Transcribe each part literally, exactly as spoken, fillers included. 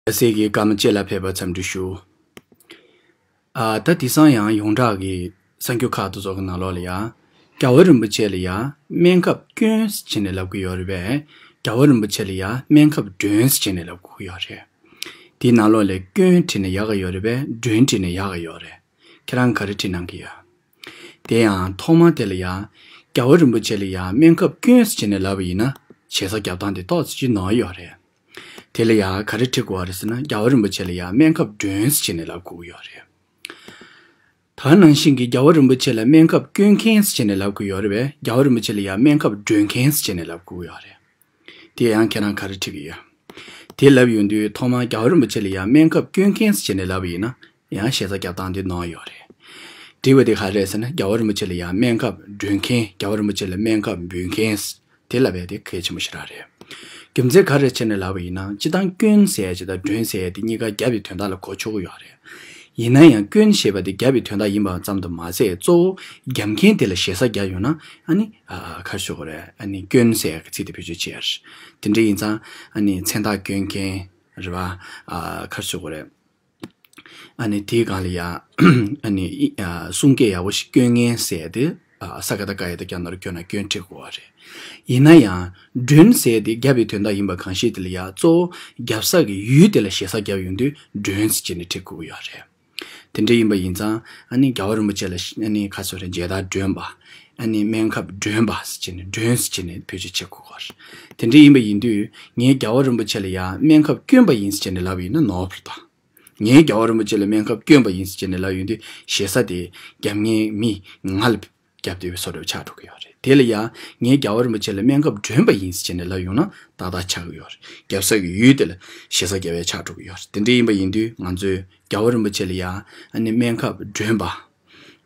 རྒྱལ་སྲས་ཀྱི་བཀའ་མ་བཅས་ལ་ཕེབས་པར་འཚམས་འདྲི་ཞུ། ཨ། ད་དེང་སང་ཡང་ཡོངས་གྲགས་ཀྱི་གསར་འགྱུར་ཁག་དེ་ཚོ་གི་ནང་ལོགས་ལ་ཡང་རྒྱལ་བ་རིན་པོ་ཆེ་ལ་ཡང་སྨན་ཁབ་སྐྱོན་ཟེར་བྱས་ནས་ལབ་ཀྱི་ཡོད་རེད་པས། རྒྱལ་བ་རིན་པོ་ཆེ་ལ་ཡང་སྨན་ཁབ་སྒྲོན་ཟེར་བྱས་ནས་ལབ་དགོས་ཀྱི་ཡོད་རེད། དེའི་ནང་ལོགས་ལ་སྐྱོན་བྲིས་ན་ཡག་གི་ཡོད་རེད་པས། སྒྲོན་བྲིས་ན་ཡག་གི་ཡོད་རེད། ཁྱེད་རང་ག་རེ་བྲིས་གནང་གི་ཡོད། དེ་ཡང་ཐོག་མར་དེ་ལ་ཡང་རྒྱལ་བ་རིན་པོ་ཆེ་ལ་ཡང་སྨན་ཁབ་སྐྱོན་ཟེར་བྱས་ནས་ལབ་པ་ཡིན་ན་ཞེ་ས་རྒྱབ་སྟངས་དེ་ཏོག་ཙམ་ཅིག་ནོར་ཡོད་རེད། དེ་ལ་ཡང་ག་རེ་བྲིས་དགོས་པ་རེད་ཟེར་ན། རྒྱལ་བ་རིན་པོ་ཆེ་ལ་ཡང་སྨན་ཁབ་སྒྲོན་ཟེར་བྱས་ནས་ལབ་དགོས་ཀྱི་ཡོད་རེད། ད་ནང་བཞིན་གྱི་རྒྱལ་བ་རིན་པོ་ཆེ་ལ་སྨན་ཁབ་སྐྱོན་མཁན་ཟེར་བྱས་ནས་ལབ་དགོས་ཡོད་རེད་པས། རྒྱལ་བ་རིན་པོ་ཆེ་ལ་ཡང་སྨན་ཁབ་སྒྲོན་མཁན་ཟེར་བྱས་ནས་ལབ་དགོས་ཀྱི་ཡོད་རེད། དེ་ཡང་ཁྱེད་རང་ག་རེ་བྲིས་ཀྱི་ཡོད། དེ་ལབ་ཡོང་དུས་ཐོག་མར་རྒྱལ་བ་རིན་པོ་ཆེ་ལ་ཡང་སྨན་ཁབ་སྐྱོན་མཁན་ཟེར་བྱས་ནས་ལབ་པ་ཡིན་ན་ཡང་ཞེ་ས་རྒྱབ་སྟངས་དེ་ནོར་ཡོད་རེད། འགྲིག་པ་དེ་ག་རེ་རེད་ཟེར་ན། རྒྱལ་བ་རིན་པོ་ཆེ་ལ་ཡང་སྨན་ཁབ་སྒྲོན་མཁན། རྒྱལ་བ་རིན་པོ་ཆེ་ལ་སྨན་ཁབ་འབུལ་མཁན། དེ་ལབ་པ་དེ་གལ་ཆེན་པོ་ཞེ་དྲག་རེད། རྒྱུ་མཚན་ག་རེ་བྱས་ནས་ལབ་པ་ཡིན་ན། སྤྱིར་བཏང་སྐྱོན་ཟེར་ཡ་ཅིག་དང་སྒྲོན་ཟེར་ཡ་དེ་གཉིས་ཀ་རྒྱབ་པའི་དོན་དག་ལ་གོ་ཆོག་གི་ཡོད་རེད། ཡིན་ན་ཡང་སྐྱོན་ཞེས་པ་དེ་རྒྱབ་པའི་དོན་དག་ཡིན་པ་ཙམ་དུ་མ་ཟད། གཙོ་བོ་རྒྱབ་མཁན་དེ་ལ་ཞེ་ས་རྒྱབ་ཡོང་ན། ཨ་ནི་ཨ་ག་རེ་ཞུ་དགོས་རེད། ཨ་ནི་སྐྱོན་ཟེར་ཡ་གི་ཚིག་དེ་བེད་སྤྱོད་བྱེད་ཡ་རེད། དེ་འདྲ་ཡིན་ཙང་ཨ་ནི་མཚན་རྟགས་སྐྱོན་མཁན་རེད་པ། ཨ་ག་རེ་ཞུ་དགོས་རེད། ཨ་ནི་དེའི་སྒང་ལ་ཡ་ཨ་ནི་ཨ་གསུང་སྐད་ཡག་པོ་ཞིག་སྐྱོན་མཁན་ཟེར་དེ། ཨ་ས་ཀ་བཏགས་སྐ་ཡ་བཏགས་སྐྱ་ན་རོ་སྐྱོ་ན་སྐྱོན་བྲིས་དགོས་པ་རེད། ཡིན་ན་ཡང་སྒྲོན་ཟེར་དེ་རྒྱབ་པའི་དོན་དག་ཡིན་པ་གང་ཞིག་དེ་ལ་ཡ་གཙོ་བོ་རྒྱབ་ས་གི་ཡུལ་དེ་ལ་ཞེ་ས་རྒྱབ་ཡོང་དུས་སྒྲོན་ཟེར་བྱས་ནས་བྲིས་དགོས་ཀྱི་ཡོད་རེད། དེ་འདྲ་ཡིན་པ་ཡིན་ཙང་ཨ་ནི་རྒྱལ་བ་རིན་པོ་ཆེ་ལ་ཨ་ནི་ག་རེ་ཟེར་རེད། མཇལ་དར་སྒྲོན་པ། ཨ་ནི་སྨན་ཁབ་སྒྲོན་པ་ཟེར་བྱས་ནས། སྒྲོན་ཟེར་བྱས་ནས་བེད་སྤྱོད་བྱེད་དགོས་ཀྱི་ཡོད་རེད། དེ་འདྲ་ཡིན་པ་ཡིན་དུས་ངས་རྒྱལ་བ་རིན་པོ་ཆེ་ལ་ཡ་སྨན་ཁབ་སྐྱོན་པ་ཡིན་ཟེར་བྱས་ནས་ལབ་པ་ཡིན་ན་ནོར་བ་རེད་ད། ངས་རྒྱལ་བ་རིན་པོ་ཆེ་ལ་སྨན་ཁབ་སྐྱོན་པ་ཡིན་ཟེར་བྱས་ནས་ལབ་ཡོང་དུས་ཞེ་ས་དེ་རྒྱབ་མཁན་མི་ང་ལ་རྒྱབ་བསྡད་པའི་བཟོ་འདྲ་ཆགས་འགྲོ་གི་ཡོད་རེད། དེ་ལ་ཡང་ངས་རྒྱལ་བ་རིན་པོ་ཆེ་ལ་སྨན་ཁབ་སྒྲོན་པ་ཡིན་ཟེར་བྱས་ནས་ལབ་ཡོང་ན་ཏག་ཏག་ཆགས་ཀྱི་ཡོད་རེད། རྒྱབ་ས་གི་ཡུལ་དེ་ལ་ཞེ་ས་རྒྱབ་ཡ་ཆགས་འགྲོ་གི་ཡོད་རེད། དེ་འདྲ་ཡིན་པ་ཡིན་དུས་ང་ཚོས་རྒྱལ་བ་རིན་པོ་ཆེ་ལ་ཡང་ཨ་ནི་སྨན་ཁབ་སྒྲོན་པ།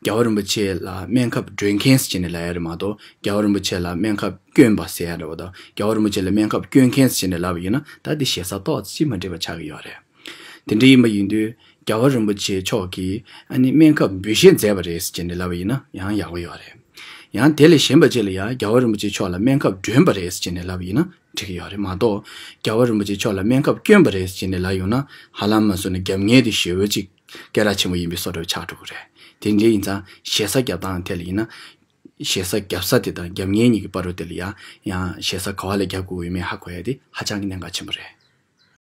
རྒྱལ་བ་རིན་པོ་ཆེ་ལ་སྨན་ཁབ་སྒྲོན་མཁན་ཟེར་བྱས་ནས་ལབ་ཡ་རེད་མ་གཏོགས། རྒྱལ་བ་རིན་པོ་ཆེ་ལ་སྨན་ཁབ་སྐྱོན་པ་ཟེར་ཡ་རེད་པ་དང་། རྒྱལ་བ་རིན་པོ་ཆེ་ལ་སྨན་ཁབ་སྐྱོན་མཁན་ཟེར་བྱས་ནས་ལབ་པ་ཡིན་ན་ད་དེ་ཞེ་ས་ཏོག་ཙམ་མ་འགྲིག་པ་ཆགས་ཀྱི་ཡོད་རེད། དེ་འདྲ་ཡིན་པ་ཡིན་དུས་རྒྱལ་བ་རིན་པོ་ཆེ་མཆོག་གིས་ཨ་ནི་སྨན་ཁབ་འབུལ་བཞེས་མཛད་པ་རེད་ཟེར་བྱས་ནས་ལབ་པ་ཡིན་ན་ཡང་ཡག་པོ་ཡོད་རེད། ཡང་དེ་ལས་གཞན་པ་ཅིག་ལ་ཡང་རྒྱལ་བ་རིན་པོ་ཆེ་མཆོག་ལ་སྨན་ཁབ་སྒྲོན་པ་རེད་ཟེར་བྱས་ནས་ལབ་པ་ཡིན་ན་འགྲིག་གི་ཡོད་རེད་མ་གཏོགས། རྒྱལ་བ་རིན་པོ་ཆེ་མཆོག་ལ་སྨན་ཁབ་སྐྱོན་པ་རེད་ཟེར་བྱས་ནས་ལབ་ཡོང་ན་ཧ་ལམ་མ་སོང་ན་རྒྱབ་མཁན་དེ་ཞེ་པོ་ཅིག་སྐད་གྲགས་ཆེན་པོ་ཡིན་པའི་བཟོ་འདྲ་ཆགས་འགྲོ་གི་རེད། དེ་འདྲ་ཡིན་ཙང་ཞེ་ས་རྒྱབ་སྟངས་དེ་ལ་ཡིན་ན། ཞེ་ས་རྒྱབ་ས་དེ་དང་རྒྱབ་མཁན་གཉིས་ཀྱི་བར་དུ་དེ་ལ་ཡང་ཡང་ཞེ་ས་ག་བ་ལ་རྒྱབ་དགོས་ཡོད་མེད་ཧ་གོ་ཡ་དེ་ཧ་ཅང་གི་གནད་འགག་ཆེན་པོ་རེད།